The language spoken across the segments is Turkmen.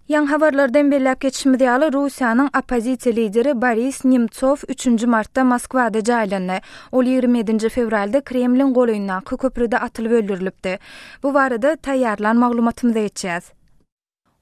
Ýaňy habarlardan belläp geçişimiz ýaly, Russiýanyň oppozisiýa lideri Boris Nemtsow üçünji martda Moskwada jaýlandy. Ol 27-nji fewralda Kremliň golaýyndaky köprüde atylyp öldürilipdi. Bu barada taýýarlan maglumatymyza geçýäs.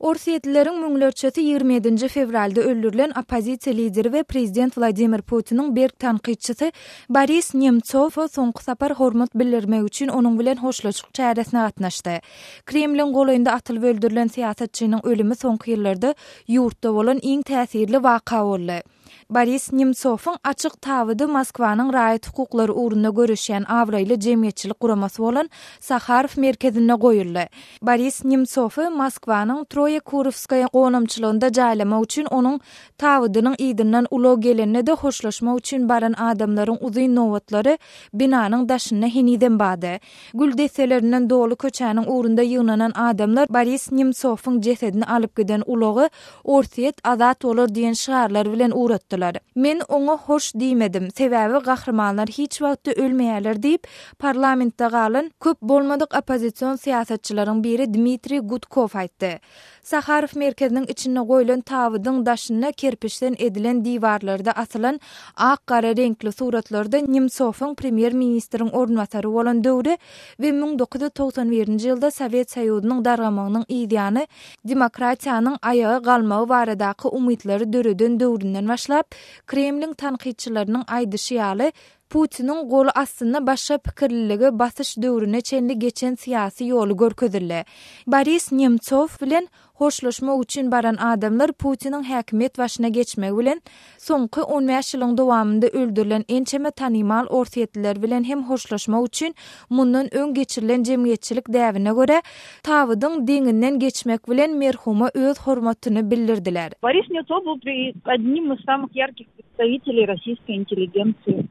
Orsýetlileriň müňlerçesi 27-nji fewralda öldürilen oppozisiýa lideri we prezident Wladimir Putiniň berk tankytçysy Boris Nemtsowa soňky sapar hormat bildirmek üçin onuň bilen hoşlaşyk çäresine gatnaşdy. Kremliň golaýynda atylyp öldürilen syýasatçynyň ölümi soňky ýyllarda ýurtda bolan iň täsirli waka boldy. Boris Nemtsowyň açyk tabydy Moskwanyň raýat hukuklary ugrunda göreşýän abraýly jemgyýetçilik guramasy bolan Saharow merkezinde goýuldy. Boris Nemtsowy Moskwanyň Troýekurowskaýa gonamçylygynda jaýlamak üçin onuň tabydynyň yzyndan ulag gelende-de hoşlaşmak üçin baran adamlaryň uzyn nobatlary binanyň daşynda henizem bardy. Gül desselerinden doly köçäniň ugrunda ýygnanan adamlar Boris Nemtsowyň jesedini alyp giden ulagy Orsýet azat bolar diýen şygarlar bilen ugratdylar. Men oňa hoş diýmedim, sebäbi gahrymanlar hiç wagtda ölmeýärler diýip, parlamentde galan köp bolmadyk oppozision syýasatçylaryň biri Dmitriý Gudkow aýtdy. Saharow merkeziniň içinde goýlan tabydyň daşynda kerpiçden edilen diwarlarda asylan ak-gara reňkli suratlarda Nemtsowyň premýer-ministriň orunbasary bolan döwri we 1991-nji ýylda Sowet Soýuzynyň dargamagynyň yzýany demokratiýanyň aýaga galmagy baradaky umytlary döreden döwründen başlap, Kremliň tankytçylarynyň aýdyşy ýaly, Putiniň goly astynda başga pikirlilige basyş döwrüne çenli geçen syýasy ýoly görkezildi. Boris Nemtsow bilen hoşlaşmak üçin baran adamlar Putiniň häkimiýet başyna geçmegi bilen soňky on bäş ýylyň dowamynda öldürilen ençeme tanymal orsýetliler bilen hem hoşlaşmak üçin mundan öň geçirilen jemgyýetçilik däbine görä, tabydyň deňinden geçmek bilen merhuma öz hormatyny bildirdiler. Boris Nemtsow был одним из самых ярких Представителей российской intelligensiýa.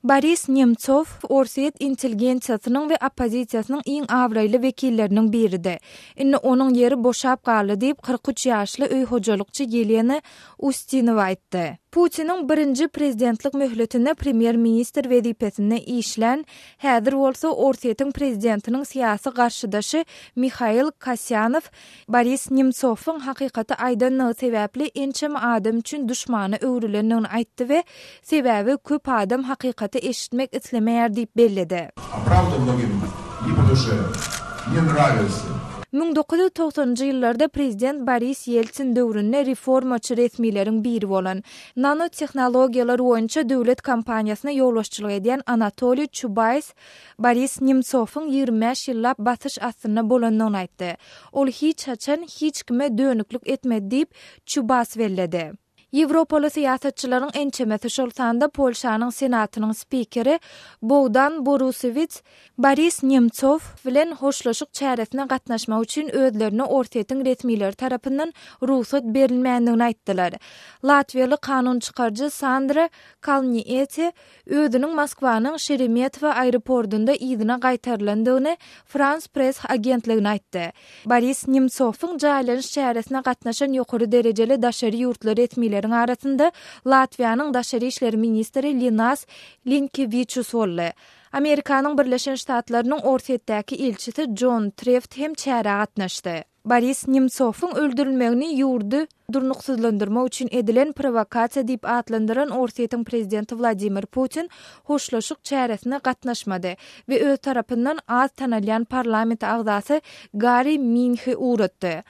Boris Nemtsow orsýet intelligensiýasynyň we oppozisiýasynyň iň abraýly wekilleriniň biridi. Indi onuň ýeri boşap galdy diýip, 43 ýaşly öý hojalykçy Ýelena Ustinowa aýtdy. Putiniň birinji prezidentlik möhletinde premýer-ministr wezipesinde işlän, häzir bolsa Orsýetiň prezidentiniň syýasy garşydaşy Mihail Kasýanow Boris Nemtsowyň hakykaty aýdanlygy sebäpli ençeme adam üçin duşmana öwrülendigini aýtdy we sebäbi köp adam hakykaty eşitmek islemeýär diýip belledi. A prawda mnogim ne po duşe, ne nrawitsya. 1990-njy ýyllarda prezident Boris Ýeltsin döwründe reformaçy resmileriň biri bolan, nanotehnologiýalar boýunça döwlet kompaniýasyna ýolbaşçylyk edýän Anatoliý Çubaýs Boris Nemtsowyň 25 ýyllap basyş astynda bolandygyny aýtdy. Ol hiç haçan hiç kime dönüklik etmedi diýip, Çubas belledi. Ýewropaly syýasatçylaryň ençemesi, şol sanda Polşanyň Senatynyň spikeri Bogdan Borusewits Boris Nemtsow bilen hoşlaşyk çäresine gatnaşmak üçin özlerine Orsýetiň resmileri tarapyndan rugsat berilmändigini aýtdylar. Latwiýaly kanun çykaryjy Sandra Kalniete özüniň Moskwanyň Şeremetýewo aeroportunda yzyna gaýtarylandygyny Frans Press agentligine aýtdy. Boris Nemtsowyň jaýlanyş çäresine gatnaşan ýokary derejeli daşary ýurtly resmileriň arasynda Latwiýanyň daşary işler ministri Linas Linkewiçus boldy. Amerikanyň Birleşen Ştatlarynyň Orsýetdäki ilçisi Jon Treft hem çärä gatnaşdy. Boris Nemtsowyň öldürilmegini ýurdy durnuksyzlandyrmak üçin edilen prowokasiýa diýip atlandyran Orsýetiň prezidenti Wladimir Putin hoşlaşyk çäresine gatnaşmady we öz tarapyndan az tanalýan parlament agzasy Garri Minhi ugratdy.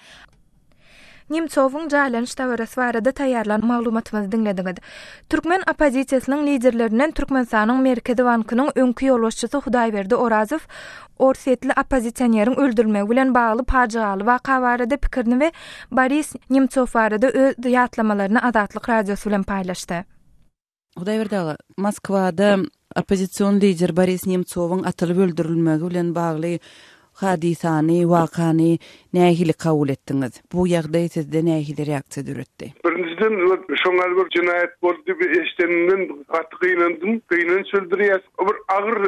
Nemtsowyň jaýlanyş dabarasy barada taýýarlan maglumatymyzy diňlediňiz. Türkmen oppozisiýasynyň liderlerinden Türkmenistanyň Merkezi bankynyň öňki ýolbaşçysy Hudaýberdi Orazow orsýetli oppozisioneriň öldürilmegi bilen bagly pajygaly waka barada pikirini we Boris Nemtsow barada öz ýatlamalaryny Azatlyk Radiosy bilen paýlaşdy. Hudaýberdi aga, Moskwada oppozision lider Boris Nemtsowyň atylyp öldürilmegi bilen bagly hadysany, wakany nähili kabul etdiňiz? Bu ýagdaý sizde nähili reaksiýa döretdi? Birinjiden, şoň ýaly bir jenaýat boldy diýip eşidenimden gaty gynandym, gynanç bildirýäs. O bir agyr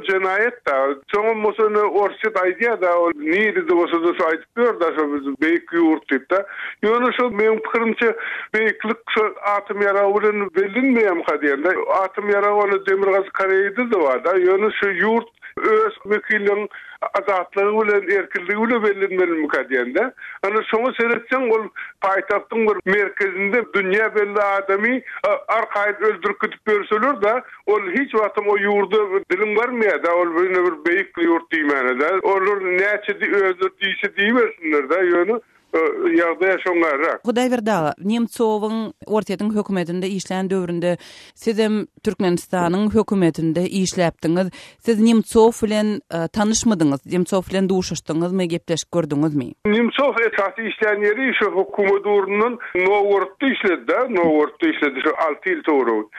jenaýat-da. Soňam bolsa ine Orsýet aýdýar-da, ol nirede bolsa-da şo aýdyp ýör-da şo biz beýik ýurt diýip-de. Ýöne şo meň pikirimçe beýiklik şo atom ýaragy bilen bellenmeýärmika diýen-de. Atom ýaragy ony Demirgazyk Koreýada-da bar-da. Ýöne şu ýurt. Öz wekilligiň azatlygy bilen, erkinligi bilen bellenmelimikä diýende. Ana şoňa seretseň ol paýtagtyň bir merkezinde dünýä belli adamy arkaýyn öldürip gidip ýörseler-de, ol hiç wagtam o ýurda diliň barmaýar-da, ol ine bir beýik ýurt diýmäne-de. Olar näçe özleri diýse diýibersinler-de, ýöne Ýagdaý şoňňarak. Hudaýberdi aga, Nemtsowyň Orsýetiň hökümetinde işlän döwründe sizem Türkmenistanyň hökümetinde işläpdiňiz. Siz Nemtsow bilen tanyşmydyňyz? Nemtsow bilen duşuşdyňyzmy, gepleşik gördüňizmi? Nemtsow esasy işlän ýeri şu hökümet ugrundan Nowgorodda işledi-de, Nowgorodda işledi şu alty ýyl töweregi.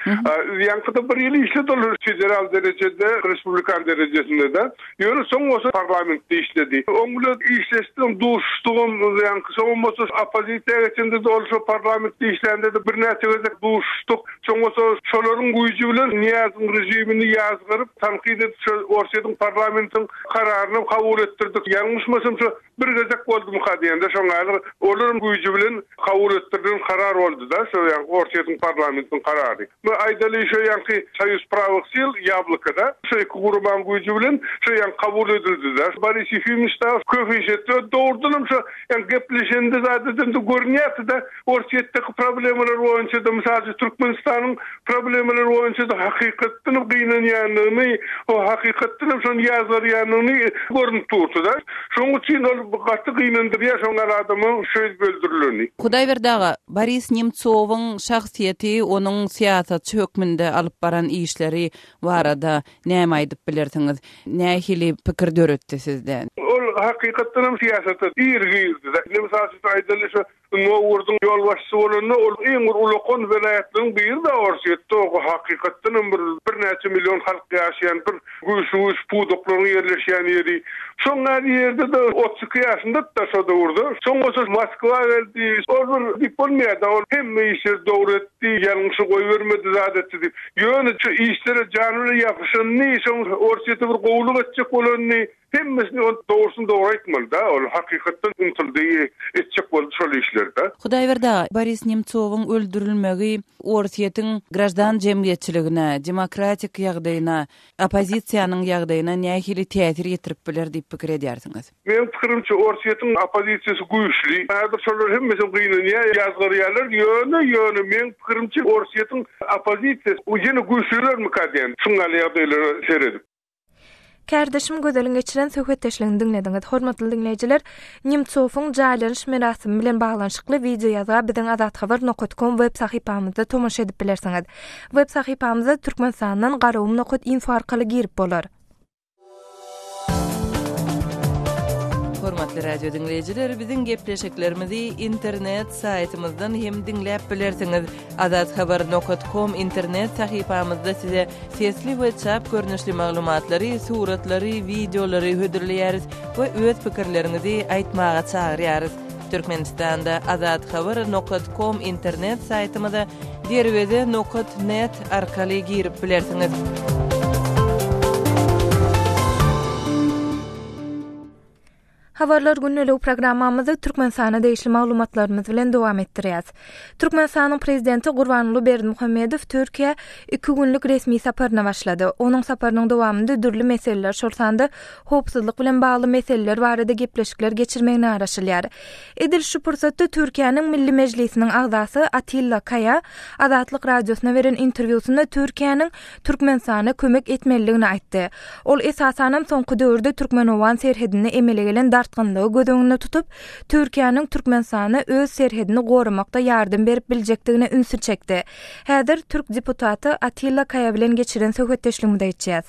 Ýaňky-da bir ýyl işledi ol federal derejede, respublikan derejesinde-de. Ýöne soň bolsa parlamentde işledi. Oň bilen işleşdigim, duşuşdygym, ýaňky soňam bolsa oppozisiýa geçende-de ol şo parlamentde işlände-de birnäçe gezek duşuşdyk. Soň bolsa şolaryň güýji bilen Nyýazowyň režimini ýazgaryp, tankyt edip şo Orsýetiň parlamentiniň kararynam kabul etdirdik. Ýalňyşmasam şo bir gezek boldumyka diýende şoň ýaly olaryň güýji bilen kabul etdirilen karar boldy-da, şo ýaňky Orsýetiň parlamentiniň karary. Bu aýdaly şo ýaňky Soýuz prawych sil, Ýablokada, şo iki guramaň güýji bilen şo ýaňky kabul edildi-de. Boris Ýefimowiç dagy köp iş etdi. Dogrudanam şo ýaňky gepleşende zat edende görünýärdi-de, Orsýetdeki problemalar boýunça-da, mysal üçin, Türkmenistanyň problemalary boýunça-da hakykatdanam gynanýandygyny, o hakykatdanam şony ýazgarýandygyny görnüp durdy-da. Şonuň üçin ol gaty gynandyrýar şoň ýaly adamyň şeýdip öldürileni. Hudaýberdi aga, Boris Nemtsowyň şahsyýeti, onuň syýasatçy hökmünde alyp baran işleri barada näme aýdyp bilersiňiz? Nähili pikir döretdi sizde? Ol hakykatdanam syýasata ir girdi-de. Indi mysal üçin aýdaly şu Nowgorodyň ýolbaşçysy bolanda ol iň bir ulakan welaýatlaryň biri-de Orsýetde o hakykatdanam bir birnäçe million halk ýaşaýan bir güýçli-güýçli pudaklaryň ýerleşýän ýeri. Şoň ýaly ýerde-de 32 ýaşyndady-da şo döwürde. Soň bolsa Moskwa geldi. Ol bir diýip bolmaýar-da, ol hemme işleri dogry etdi, ýalňyşy goýbermedi, zat etdi diýip. Ýöne şu işlere jany bilen ýapyşanyny, şoň Orsýete bir gowulyk etjek bolanyny, hemmesini ol dogrusyny dogry aýtmaly-da, ol hakykatdan ymtyldy, etjek boldy şol işleri-de. Hudaýberdi aga, Boris Nemtsowyň öldürilmegi Orsýetiň graždan jemgyýetçiligine, demokratik ýagdaýyna, oppozisiýanyň ýagdaýyna nähili täsir ýetirip biler diýip pikir edýärsiňiz? Meniň pikirimçe, Orsýetiň oppozisiýasy güýçli. Häzir şolar hemmesi gynanýar, ýazgarýarlar. Ýöne, ýöne meň pikirimçe, Orsýetiň oppozisiýasy ýene güýçlenermikä diýen, şuňňaly ýagdaýlara seredip. Kärdeşim Gözeliň geçiren söhbetdeşligini diňlediňiz. Hormatly diňleýjiler, Nemtsowyň jaýlanyş merasymy bilen baglanyşykly wideo ýazga biziň azathabar nokat kom web sahypamyzda tomaşa edip bilersiňiz. Web sahypamyza Türkmenistandan garagum nokat info arkaly girip bolar. Hormatly radio diňleýjiler, biziň gepleşiklerimizi internet saýtymyzdan hem diňläp bilersiňiz. Azathabar nokat kom internet sahypamyzda size sesli we çap görnüşli maglumatlary, suratlary, wideolary hödürleýäris we öz pikirleriňizi aýtmaga çagyrýarys. Türkmenistanda Azathabar nokat kom internet saýtymyza Derweze nokat net arkaly girip bilersiňiz. Habarlar gündeligi programmamyzy Türkmenistana degişli maglumatlarymyz bilen dowam etdirýäs. Türkmenistanyň Prezidenti Gurbanguly Berdimuhamedow Türkiýä iki günlük resmi saparyna başlady. Onuň saparynyň dowamynda dürli meseleler, şol sanda howpsuzlyk bilen bagly meseleler barada gepleşikler geçirmegine garaşylýar. Edil şu pursatda Türkiýäniň Milli Mejlisiniň agzasy Atilla Kaýa Azatlyk Radiosyna beren interwýusynda Türkiýäniň Türkmenistana kömek etmelidigini aýtdy. Ol esasanam soňky döwürde türkmen-owgan serhedinde emele gelen dartgynlygy göz öňünde tutup, Türkiýäniň Türkmenistana öz serhedini goramakda ýardam berip biljekdigine ünsi çekdi. Häzir türk deputaty Atilla Kaýa bilen geçiren söhbetdeşligimize geçýäs.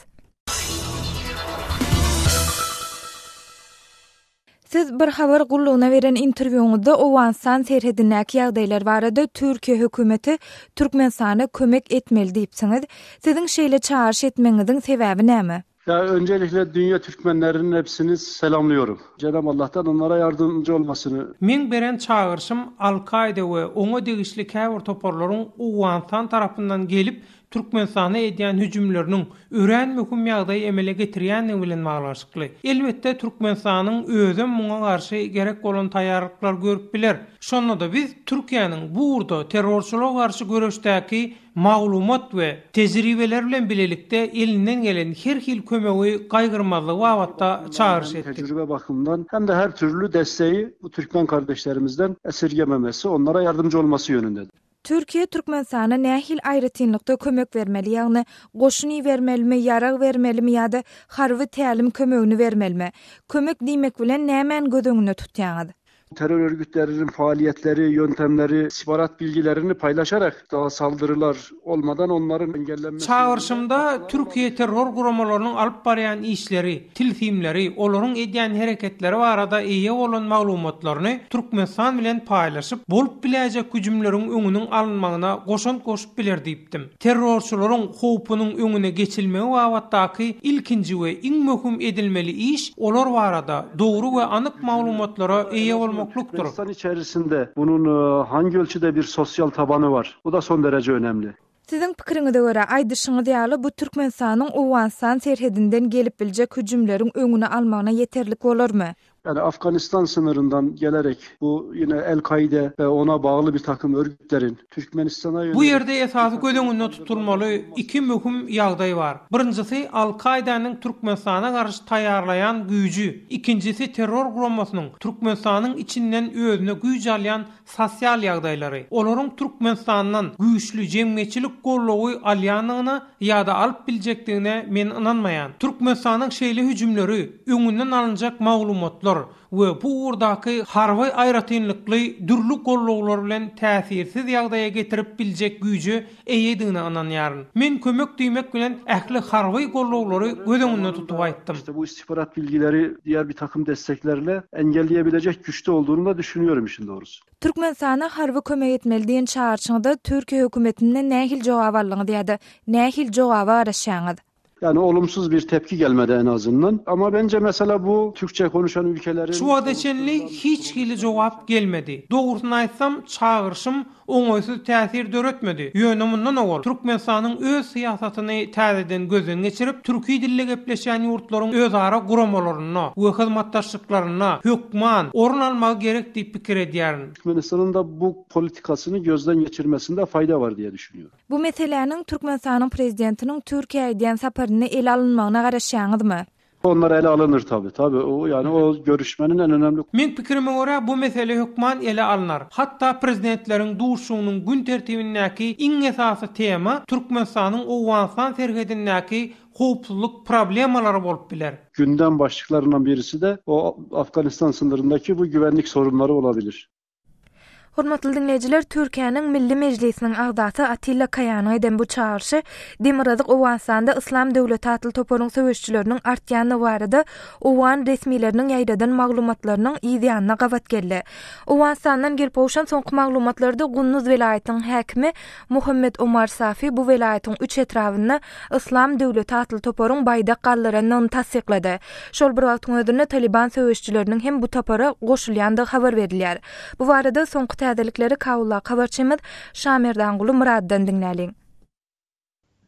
Siz bir habar gullugyna beren interwýuňyzda Owganystan serhedindäki ýagdaýlar barada Türkiýe hökümeti Türkmenistana kömek etmeli diýipsiňiz. Siziň şeýle çagyryş etmegiňiziň sebäbi näme? Ya öncelikle dünya Türkmenlerinin hepsini selamlıyorum. Cenab-ı Allah'tan onlara yardımcı olmasını. Meň beren çagyryşym Al-Kaýda we oňa degişli käbir toparlaryň Owganystan tarapyndan gelip, Türkmenistana edýän hüjümleriniň örän möhüm ýagdaý emele getirýändigi bilen baglanyşykly. Elbetde, Türkmenistanyň özem muňa garşy gerek bolan taýýarlyklar görüp biler. Şonda-da biz Türkiýäniň bu ugurda terrorçylyga garşy göreşdäki maglumat we tejribeler bilen bilelikde elinden gelen her hili kömegi gaýgyrmazlygy babatda çagyryş etdik. Tejribe bakımından hem-de her türlü desteği bu türkmen kardeşlerimizden esirgememesi, onlara yardımcı olması yönündedir. Türkiýe Türkmenistana nähili aýratynlykda kömek bermeli, ýagny goşun ibermelimi, ýarag bermelimi ýa-da harby tälim kömegini bermelimi? Kömek diýmek bilen nämäni göz öňünde tutýaňyz? Terör örgütleriniň faaliyetleri, yöntemleri, istihbarat bilgilerini paylaşarak daha saldırılar olmadan onların engellenmesi Çagyryşymda Türkiýe terror guramalarynyň alyp barýan işleri, tilsimleri, olaryň edýän hereketleri barada eýe bolan maglumatlaryny Türkmenistan bilen paýlaşyp, bolup biläýjek hüjümleriň öňüniň alynmagyna goşant goşup biler diýipdim. Terrorçylaryň howpunyň öňüne geçilmegi babatdaky ilkinji we iň möhüm edilmeli iş olar barada dogry we anyk maglumatlara eýe bolmaklykdyr. Türkmenistan içerisinde bunun hangi ölçüde bir sosyal tabanı var? Bu da son derece önemli. Siziň pikiriňize görä, aýdyşyňyz ýaly, bu Türkmenistanyň Owganystan serhedinden gelip biljek hüjümleriň öňüni almagyna ýeterlik bolarmy? Yani Afganistan sınırından gelerek bu yine El-Kaide ve ona bağly bir takım örgütlerin Türkmenistana Bu ýerde esasy göz öňünde tutulmaly iki möhüm ýagdaý bar. Birinjisi Al-Kaidanyň Türkmenistana garşy taýýarlaýan güýji, ikinjisi terror guramasynyň Türkmenistanyň içinden özüne güýç alýan sosial ýagdaýlary, olaryň Türkmenistandan güýçli jemgyýetçilik goldawy alýandygyna ýa-da alyp biljekdigine men ynanmaýan. Türkmenistanyň şeýle hüjümleri öňünden alynjak maglumatlar we bu ugurdaky harby aýratynlykly dürli gollawlar bilen täsirsiz ýagdaýa getirip biljek güýje eýedigine ynanýaryn. Men kömek diýmek bilen ähli harby gollawlary göz öňünde tutup aýtdym. İşte bu istihbarat bilgileri diğer bir takım desteklerle engelleyebilecek güçte olduğunu da düşünüyorum işin doğrusu. Türkmenistana harby kömek etmeli diýen çagyryşyňyza Türkiýe hökümetinden nähili jogap aldyňyz ýa-da nähili jogaba garaşýaňyz? Yani olumsuz bir tepki gelmedi en azından. Ama bence mesela bu Türkçe konuşan ülkelerin Şu wagta çenli hiç hili jogap gelmedi. Dogrusyny aýtsam, çagyryşym oňaýsyz täsir döretmedi. Ýöne mundan owal, Türkmenistanyň öz syýasatyny täzeden gözden geçirip, türki dilde gepleşýän ýurtlaryň özara guramalarynda we hyzmatdaşlyklarynda hökman orun almagy gerek diýip pikir edýärin. Türkmenistanyň da bu politikasyny gözden geçirmesinde fayda var diye düşünüyorum. Bu meseläniň Türkmenistanyň Prezidentiniň Türkiýä edýän saparynda ele alynmagyna garaşýaňyzmy? Onlar ele alynır tabi, tabi. O, yani o görüşmenin en önemli. Meň pikirime görä, bu mesele hökman ele alnar. Hatda prezidentleriň duşuşygynyň gün tertibindäki iň esasy tema Türkmenistanyň Owganystan serhedindäki howpsuzlyk problemalary bolup biler. Gündem başlyklaryndan birisi de o Afganistan sınırındaki bu güvenlik sorunları olabilir. Hormatly diňleýjiler, Türkiýäniň Milli Mejlisiniň agzasy Atilla Kaýanyň eden bu çagyryşy Demirgazyk Owganystanda Yslam döwleti atly toparyň söweşijileriniň artýandygy barada owgan resmileriniň ýaýradan maglumatlarynyň yz ýanyna gabat geldi. Owganystandan gelip gowşan soňky maglumatlarda Gunduz welaýatynyň häkimi Muhammet Omar Safi bu welaýatyň üç etrabynda Yslam döwleti atly toparyň baýdak galdyrandygyny tassyklady. Şol bir wagtyň özünde Talyban söweşijileriniň hem bu topara goşulýandygy habar berilýär. Bu barada soňky täzelikleri Kabuldaky habarçymyz Şamerdanguly Myratdan diňläliň.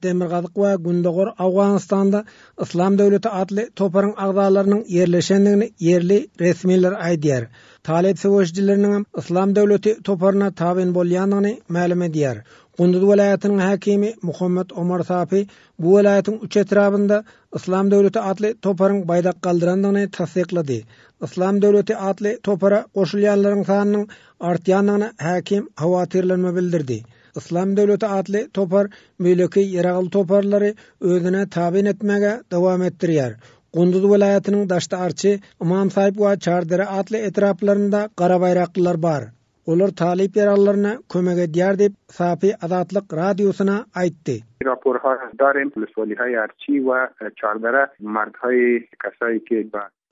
Demirgazyk we Gündogar Owganystanda Yslam döwleti atly toparyň agzalarynyň ýerleşendigini ýerli resmiler aýdýar. Talyp söweşijileriniňem Yslam döwleti toparyna tabyn bolýandygyny mälim edýär. Gunduz welaýatynyň häkimi Muhammet Omar Safi bu welaýatyň üç etrabynda Yslam döwleti atly toparyň baýdak galdyrandygyny tassyklady. Yslam döwleti atly topara goşulýanlaryň sanynyň artýandygyna häkim howatyrlanma bildirdi. Yslam döwleti atly topar beýleki ýaragly toparlary özüne tabyn etmäge dowam etdirýär. Gunduz welaýatynyň Daşda-Arçy, Ymam Saýyp we Çardere atly etraplarynda garabaýraklylar bar. Olar talyp ýaraglylaryna kömek edýär diýip, Sapi Azatlyk Radiosyna aýtdy.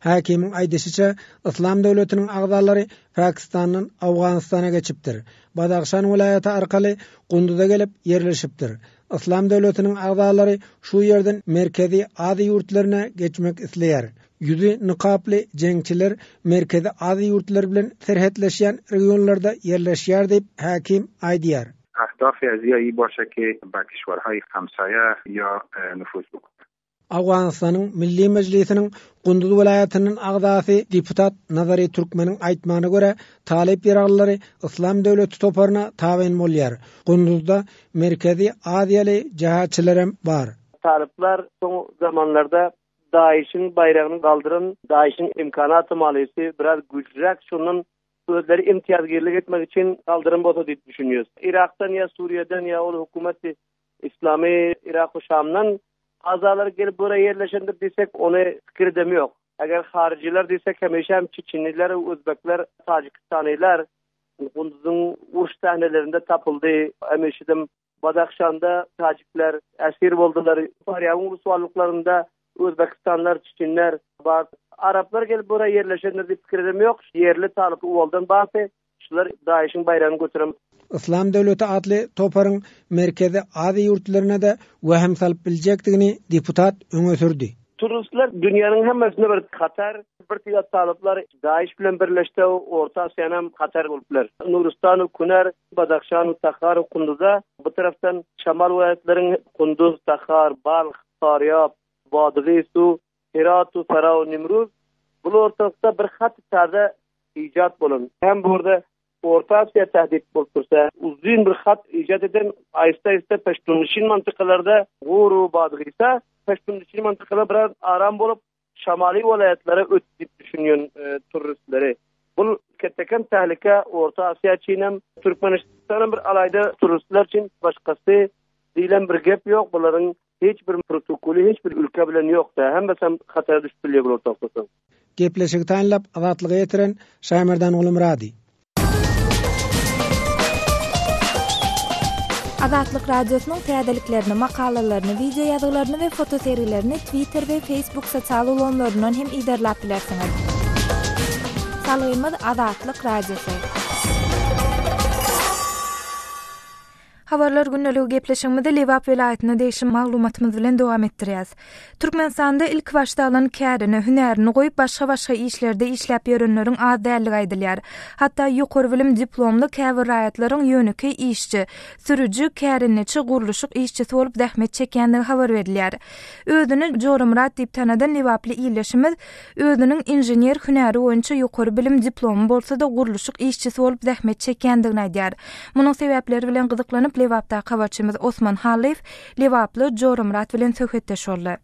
Häkimiň aýdyşyça, Yslam döwletiniň agzalary Pakistandan Owganystana geçipdir. Badahşan welaýaty arkaly Gunduza gelip ýerleşipdir. Yslam döwletiniň agzalary şu ýerden Merkezi Aziýa ýurtlaryna geçmek isleýär. Ýüzi nykaply jeňçiler Merkezi Aziýa ýurtlary bilen serhetleşýän regionlarda ýerleşýär diýip, häkim aýdýar. اهداف ازیا ای باشه که به کشورهای همسایه یا نفوذ بکنه. Owganystanyň Milli Mejlisiniň Gunduz welaýatyndan agzasy deputat Nazary Türkmeniň aýtmagyna görä, talyp ýaraglylary Yslam döwleti toparyna tabyn bolýar. Gunduzda Merkezi Aziýaly jihatçylarem bar. Talyplar soň zamanlarda DAIŞ-iň baýragyny galdyran, DAIŞ-iň imkanaty malisi biraz güýçliräk, şondan özleri imtiýazgirlik etmek üçin galdyran bolsa diýip düşünýäs. Yrakdan ýa Suriýadan ýa ol hökümet Yslamy Yrak we Şamdan agzalar gelip bura ýerleşendir diýsek, ony pikir edem ýok. Eger haryjylar diýsek, hemişe hem çeçeniler, özbekler, tajikistanylar Gunduzyň uruş sähnelerinde tapyldy. Hemişedem Badahşanda tajikler esir boldular. Farýabyň rüswalyklarynda özbekistanlar, çeçenler bar. Araplar gelip bura ýerleşendir diýip pikir edem ýok. Ýerli talyp owaldan bardy. Şular DAIŞ-iň baýragyny göteren. Yslam döwleti atly toparyň Merkezi Aziýa ýurtlaryna-da wehim salyp biljekdigini deputat öňe sürdi. Turistler dünýäniň hemmesinde bir hatar. Bir tyýat talyplar DAIŞ bilen birleşse Orta Aziýanam hatar bolup biler. Nuristanu Kunar, Badahşanu Taharu Kunduza bu tarapdan şamal welaýatlaryň Kunduz, Tahar, Balh, Farýab, Badgysu, Heratu, Farau, Nimruz bul ortalykda bir hat täze ijat bolan. Hem bu ýerde Orta Aziýa tähdit bolup dursa, uzyn bir hat ijat eden aýysta-aýysta peştunnişin mantykalarda Guru, Badgysa peştunnişin mantykalar biraz aram bolup, şamaly welaýatlara ötdi diýip düşünýän turistleri. Bul ketdekem tählike Orta Aziýa üçinem, Türkmenistanam bir alaýda turistler üçin başgasy diýlen bir gep ýok, bularyň hiç bir protokoly hiç bir ülke bilen ýok-da, hemmesem hatara düşüp bilýär bular togtasa. Gepleşigi taýynlap Azatlyga ýetiren Şaýmerdan Gulumyrady. Azatlyk Radiosynyň täzeliklerini, makalalaryny, wideo ýazgylaryny we fotosergilerini Twitter we Facebook sosial ulgamlaryndan hem yzarlap bilersiňiz. Salgymyz Azatlyk Radiosy. Habarlar gündeligi gepleşigimizi Lebap welaýatyna degişli maglumatymyz bilen dowam etdirýäris. Türkmenistanda ilkibaşda alan kärini, hünärini goýup başga-başga işlerde işläp ýörenleriň az däldigi aýdylýar. Hatda ýokary bilim diplomly käbir raýatlaryň ýönekeý işçi, sürüji, kärendeçi, gurluşyk işçisi bolup zähmet çekýändigi habar berilýär. Özüni Joramyrat diýip tanadan lebaply ildeşimiz Özüniň inžener hünäri boýunça ýokary bilim diplomy bolsa-da gurluşyk işçisi bolup zähmet çekýändigini aýdýar. Munuň sebäpleri bilen gyzyklanyp Lebapdaky habarçymyz Osman Hallyýew lebaply Joramyrat bilen söhbetdeş boldy.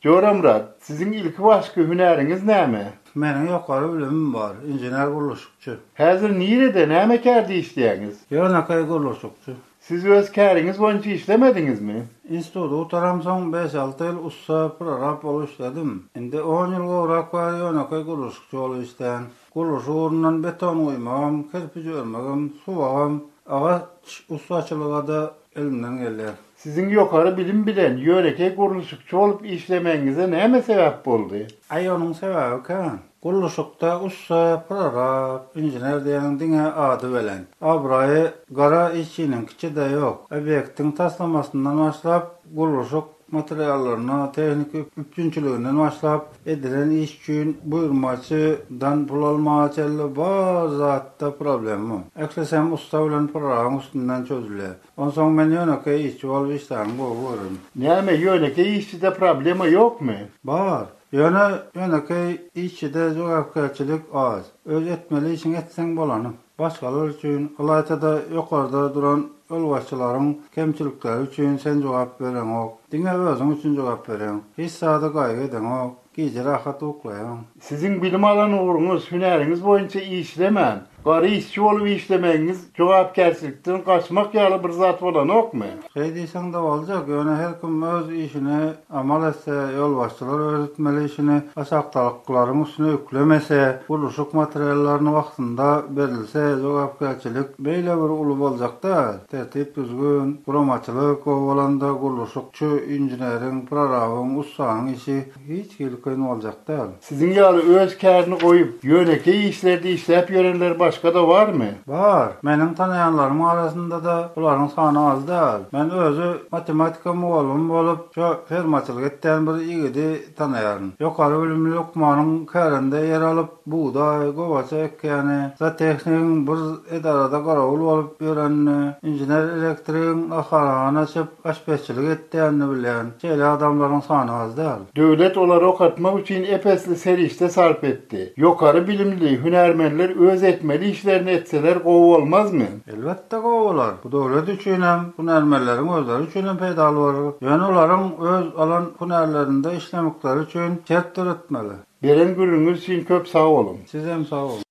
Joramyrat, siziň ilkibaşky hünäriňiz näme? Meniň ýokary bilimim bar, inžener-gurluşykçy. Häzir nirede, näme kärde işleýäňiz? Ýönekeý gurluşykçy. Siz öz käriňiz boýunça işlemediňizmi? Instituty gutaramsoň, bäş-alty ýyl ussa, prorab bolup işledim. Indi on ýyl gowrak bäri ýönekeý gurluşykçy bolup işleýän. Gurluşyk ugrundan beton guýmagam, kerpiç örmegem, suwagam, agaç ussaçylygy-da elimden gelýär. Siziň ýokary bilim bilen ýönekeý gurluşykçy bolup işlemegiňize näme sebäp boldy? Aý, onuň sebäbi kän. Gurluşykda ussa, prorab, inžener diýeniň diňe ady belent. Abraýy gara işçiniňkiçe-de ýok. Obýektiň taslamasyndan başlap, gurluşyk materiallaryna, tehniki üpjünçiliginden başlap, edilen iş üçin buýurmaçydan pul almaga çenli bar zatda problema. Ählisem ussa bilen prorabyň üstünden çözülýär. Onsoň men ýönekeý işçi bolup işläni gowy görerin. Näme, ýönekeý işçide problema ýokmy? Bar. Ýöne ýönekeý işçide jogapkärçilik az. Öz etmeli işiňi etseň bolany. Başgalar üçin, ylaýta-da ýokarda duran ýolbaşçylaryň kemçilikleri üçin sen jogap bereňok. Diňe özüň üçin jogap berýäň. Hiç zada gaýgy edeňok. Gije rahat uklaýaň. Siziň bilim alan ugruňyz, hünäriňiz boýunça işlemän, gara işçi bolup işlemegiňiz jogapkärçilikden gaçmak ýaly bir zat bolanokmy? Şeý diýseň-de boljak, ýöne her kim öz işine amal etse, ýolbaşçylar öz etmeli işini aşakdakylaryň üstüne ýüklemese, gurluşyk materiallaryny wagtynda berilse, jogapkärçilik beýle bir uly boljak däl. Tertip-düzgün, guramaçylyk gowy bolanda gurluşykçy inženeriň, prorabyň, ussanyň işi Hiç hili kyn boljak däl. Siziň ýaly öz kärini goýup, ýönekeý işlerde işläp ýörenler başga. başga-da barmy? Bar. Meniň tanaýanlarymyň arasynda-da bularyň sany az däl. Men özi matematika mugallymy bolup, şo fermaçylyk etýän bir ýigidi tanaýaryn. Ýokary bilimli lukmanyň kärende ýer alyp, bugdaý, gowaça ekýäni, zootehnigiň bir edarada garawul bolup ýörenini, inžener-elektrigiň naharhana açyp, aşpezçilik etýänini bilýän. Şeýle adamlaryň sany az däl. Döwlet olary okatmak üçin ep-esli serişde sarp etdi. Ýokary bilimli hünärmenler öz etmeli işlerini etseler gowy bolmazmy? Elbetde gowy bolar. Bu döwlet üçinem, hünärmenleriň özleri üçinem peýdaly bolar. Ýöne olaryň öz alan hünärlerinde işlemekleri üçin şert döretmeli. Beren gürrüňiňiz üçin köp sag boluň. Sizem sag boluň.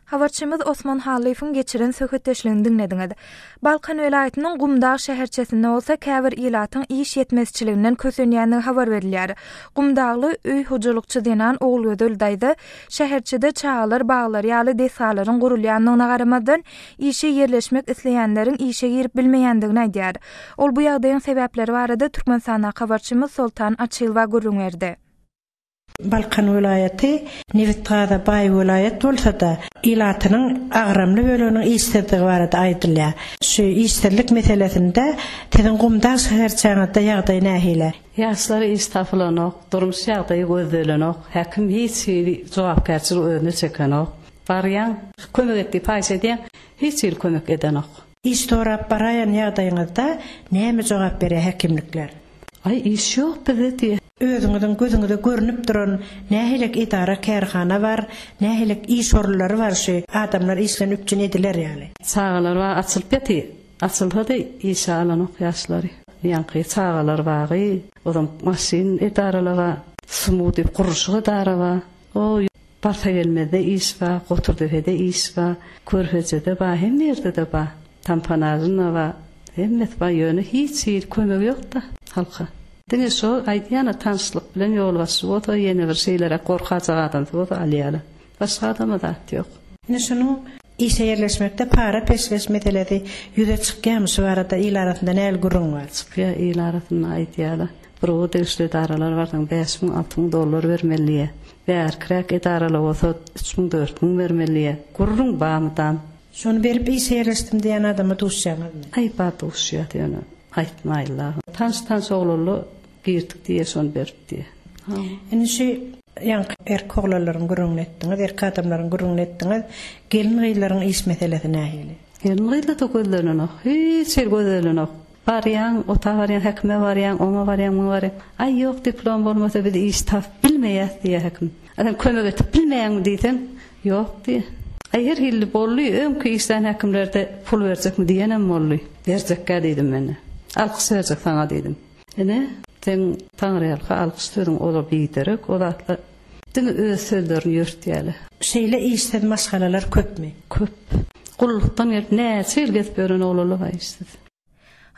Habarçymyz Osman Hallyýewiň geçiren söhbetdeşligini diňlediňiz. Balkan welaýatynyň Gumdag şäherçesinde bolsa käbir ilatyň iş ýetmezçiliginden kösenýändigi habar berilýär. Gumdagly öý hojalykçy zenan Ogulgözel daýza şäherçede çagalar baglary ýaly desgalaryň gurulýandygyna garamazdan, işe ýerleşmek isleýänleriň işe girip bilmeýändigini aýdýar. Ol bu ýagdaýyň sebäpleri barada Türkmenistandaky habarçymyz Soltan Açylowa gürrüň berdi. Balkan welaýaty nebit-gaza baý welaýat bolsa-da, ilatynyň agramly böleginiň işsizdigi barada aýdylýar. Şu işsizlik meselesinde siziň Gumdag şäherçäňizde ýagdaý nähili? Ýaşlara iş tapylanok, durmuş ýagdaýy gözlelenok, häkim hiç hili jogapkärçiligi özüne çekenok. Barýaň, kömek et diýip haýyş edýäň, hiç hili kömek edenok. Iş sorap baraýan ýagdaýyňyzda näme jogap berýär häkimlikler? Aý iş ýok bizde diýýär. Özüňiziň gözüňize görnüp duran nähilek edara kärhana bar, nähilek iş orunlary bar şu adamlar iş bilen üpjün ediler ýaly? Çagalar bagy açylyp ýatyr. Açylsa-da işe alanok ýaşlary. Ýaňky çagalar bagy, ozam maşyn edaralar bar, SMU diýip gurluşyk edara bar. O Barsagelmezde iş bar, Goturdepede iş bar, Körfejede bar, hemme ýerde-de bar. Tamponažynda bar, hemmesi bar, ýöne hiç hili kömegi ýok-da halka. Diňe şo aýdýan-a tanyşlyk bilen ýolbaşçy bolsa, ýene bir şeýleräk gorkajak adamsy bolsa alýarlar. Başga adama zat ýok. Ine şunuň işe ýerleşmekde para-peşgeş meselesi ýüze çykýarmy şu barada il arasynda nähili gürrüň bar? Çykýar il arasynda aýdýarlar. Bir degişli edaralar barsaň 5000, 6000 dollar bermeli diýýär. Bärkiräk edaralar bolsa 3000, 4000 bermeli diýýär. Gürrüň bar mydam. Şony berip işe ýerleşdim diýen adama duşýaňyzmy? Aý bar duşýas ýöne aýtmaýynla. Tanyş-tanyş oglanlar girdik diýýär şony berip diýýär. Indi şu ýaňky erkek oglanlaryň gürrüňini etdiňiz, erkek adamlaryň gürrüňini etdiňiz. Gelin-gyzlaryň iş meselesi nähili? Gelin-gyzlar-da gözlenenok. Hiç hili gözlenenok. Barýaň, ota barýaň, häkime barýaň, oňa barýaň, muňa barýaň. Aý, ýok, diplom bolmasa biz iş tapyp bilmeýäs diýýär häkim. A sen kömek edip bilmeýäňmi diýseň, ýok diýýär. Aý, her hili boldy, öňki işlän häkimlerde pul berjekmi diýenem boldy. Berjekgä diýdim men-de. Alkyş berjek saňa diýdim. Ine, seň Taňryýalka alkyş sözüň ola biderek, o zatlar diňe öz sözlerini ýörtýärler. Şeýle işsiz maşgalalar köpmi? Köp. Gullukdan gelip näçe ýyl gezip ýören oglanlar bar işsiz.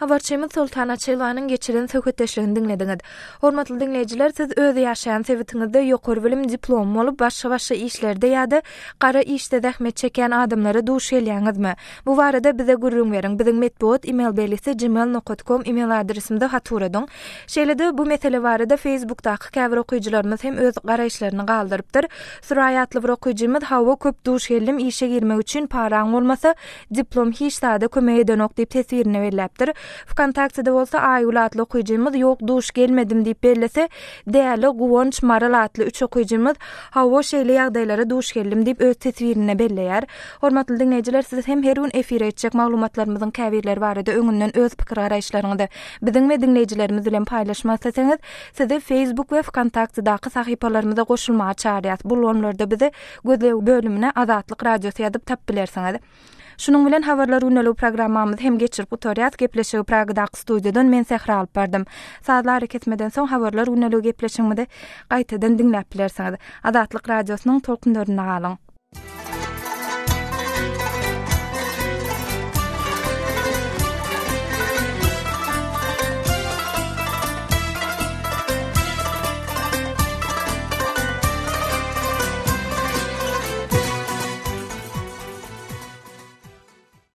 Habarçymyz Soltan Açylowanyň geçiren söhbetdeşligini diňlediňiz. Hormatly diňleýjiler, siz öz ýaşaýan sebitiňizde ýokary bilim diplomy bolup, başga-başga işlerde ýa-da gara işde zähmet çekýän adamlara duş gelýäňizmi? Bu barada bize gürrüň beriň. Biziň metbugat email belgisi gmail nokat kom email adresimize hat ugradyň. Şeýle-de bu mesele barada Facebookdaky käbir okyjylarymyz hem öz garaýyşlaryny galdyrypdyr. Suraý atly bir okyjymyz, Hawa, köp duş geldim, işe girmek üçin paraň bolmasa, diplom hiç zada kömek edenok diýip teswirinde belläpdir. Wkontaktede bolsa Aýgül atly okyjymyz, Ýok, duş gelmedim diýip bellese, Däli, Guwanç, Maral atly üç okyjymyz, Hawa, şeýle ýagdaýlara duş geldim diýip öz teswirinde belleýär. Hormatly diňleýjiler, siz hem her gün efire etjek maglumatlarymyzyň käbirleri barada öňünden öz pikir-garaýyşlaryňyzy biziň we diňleýjilerimiz bilen paýlaşmak isleseňiz, sizi Facebook we Wkontaktedaky sahypalarymyza goşulmaga çagyrýas. Bu ulgamlarda bizi gözleg bölümine Azatlyk Radiosy ýazyp tapyp bilersiňiz. Şunuň bilen Habarlar gündeligi programmamyzy hem geçirip gutarýas. Gepleşigi Pragadaky studiýadan men Sähra alyp bardym. Sazly arakesmeden soň Habarlar gündeligi gepleşigimizi gaýtadan diňläp bilersiňiz. Azatlyk Radiosynyň tolkunlarynda galyň.